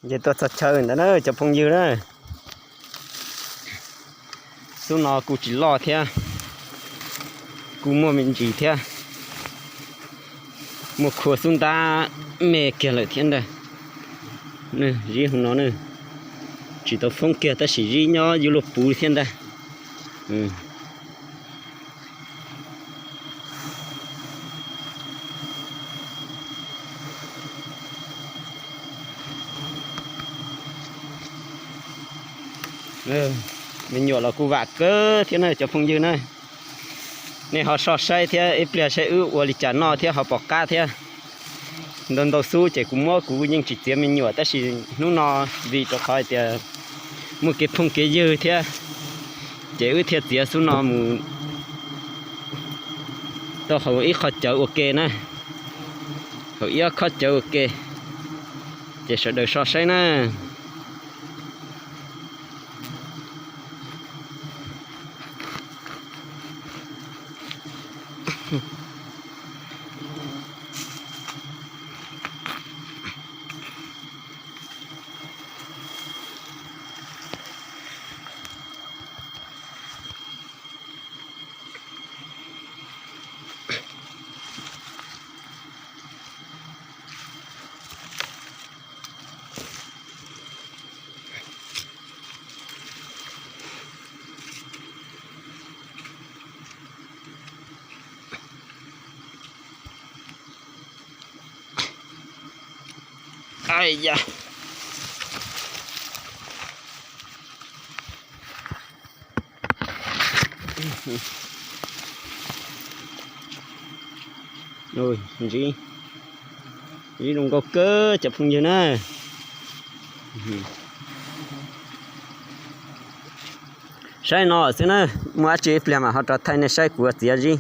Ces tuaj txog chaw ntawd na cov phooj ywg na. Xub no kuj tsis loj thiab, kuj muaj me ntsis thiab, muaj khua xub ntab me kiag lawm thiab ntag. Zib hauv no na, tsis tau foob kiag tab sis zib nyob yuav luag puv thiab ntag. Me nyuam los kuj vam kawg thiab na cov phooj ywg na. Nej ho soj saib thiab ib pliag saib wb ua li cas noj thiab ho pom qab thiab. Ntau ntau xub ces kuv muab kuv yeej tsis txiav me nyuam tab sis hnub no vim rau qhov hais tias muaj kev phooj kev ywg thiab, ces wb thiaj txiav xub no mus rau hauv ib qho cawv ua ke na, hauv ib ob qho cawv ua ke, ces sawv daws soj saib na. Zib zoo nkauj kawg cov phooj ywg na. Saib no xwb na, muaj dab tsi ib pliag mas ho rov thaij nej saib kuv txiav zib.